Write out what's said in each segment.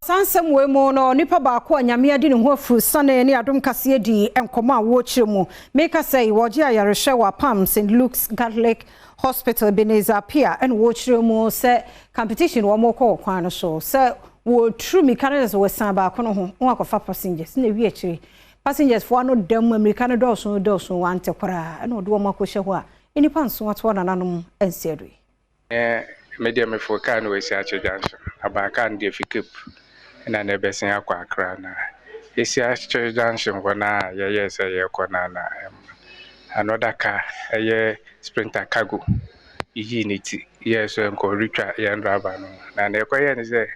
Saa nsɛm wei mu no, nipa baako a Nyame adi ne ho afuru sane ne Adom Kaseɛ di nkɔmmɔ a wɔrekyerɛ mu. Meka sɛ wɔgye ayarehwɛ wɔ Apam St Luke's Catholic Hospital, Ebenezer Apia, ɛna wɔrekyerɛ mu sɛ competition wɔn kɔ wɔ kwan no so sɛ wɔturu mmirika no sɛ wɔsan baako no ho na wakɔfa passengers na ewi akyire passengers foɔ ano dam mmirika no dɔɔso dɔɔso wante koraa ɛna ɔde wɔn akɔhyɛ hɔ a nnipa 7 atoa nananom nsi ado yi. Me deɛ, mefo kaa no wɔ Esiakye Junction. Abaa kaa no deɛ fi Cape ɛna na ɛbɛsen akɔ Accra, na Esiakye Junction hɔ na yɛyɛɛ sɛ yɛrekɔ na another car, ɛyɛ Sprinter Cargo, yiyii ne ti yɛɛ sɛ nkɔ retwa yɛn driver no. Na ɛkɔyɛɛ ne sɛ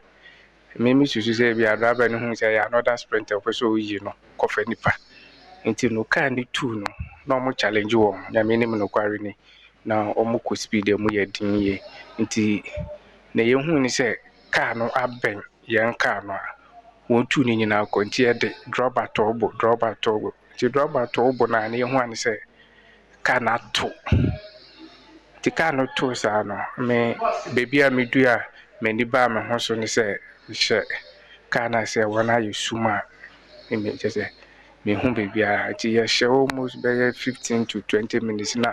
me susu sɛ ebi a driver no hu sɛ ɛyɛ another Sprinter ɔpɛ sɛ oyi no kɔfa nipa nti no, kaa no tuu no na ɔmo challenge wɔn. Nyame nim nokware ni na ɔmo kɔ speed a mu yɛ den yie, nti na yɛhu ne sɛ kaa no abɛn yɛn kaa no a wɔn tu no nyinaa kɔ, nti yɛde rɔba tɔɔbo, rɔba tɔɔbo, nti rɔba tɔɔbo no a na yɛhu ane sɛ kaa no ato. Nti kaa no too saa no, me beebi a medu a m'ani baa me ho so ne sɛ hyɛ kaa no ase, wɔn ayɛ sum a me kyerɛ sɛ mehu baabiara. Nti yɛhyɛ almost bɛyɛ 15 to 20 minutes na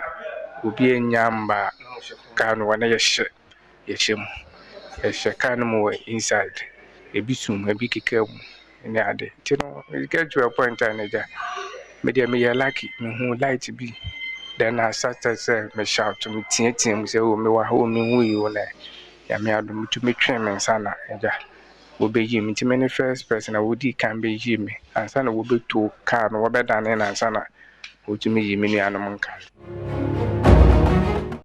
obi anya mba kaa no wɔ na yɛhyɛ mu, yɛhyɛ kaa no mu wɔ inside, ebi sum, ebi keka mu ne ade. Nti no, it get to a point a n'agya me deɛ meyɛ lucky, mehu light bi, then I started sɛ me shout, me teatea mu sɛ, "O, mewɔ ha o, mehu yi o." Na Nyame adom, metumi twee me nsa na agya wɔbɛyi me. Nti me ne first person a wɔdii kan bɛyi me ansa na wɔbɛto kaa no, wɔbɛdane no ansa na wɔtumi yi me nuanom nka.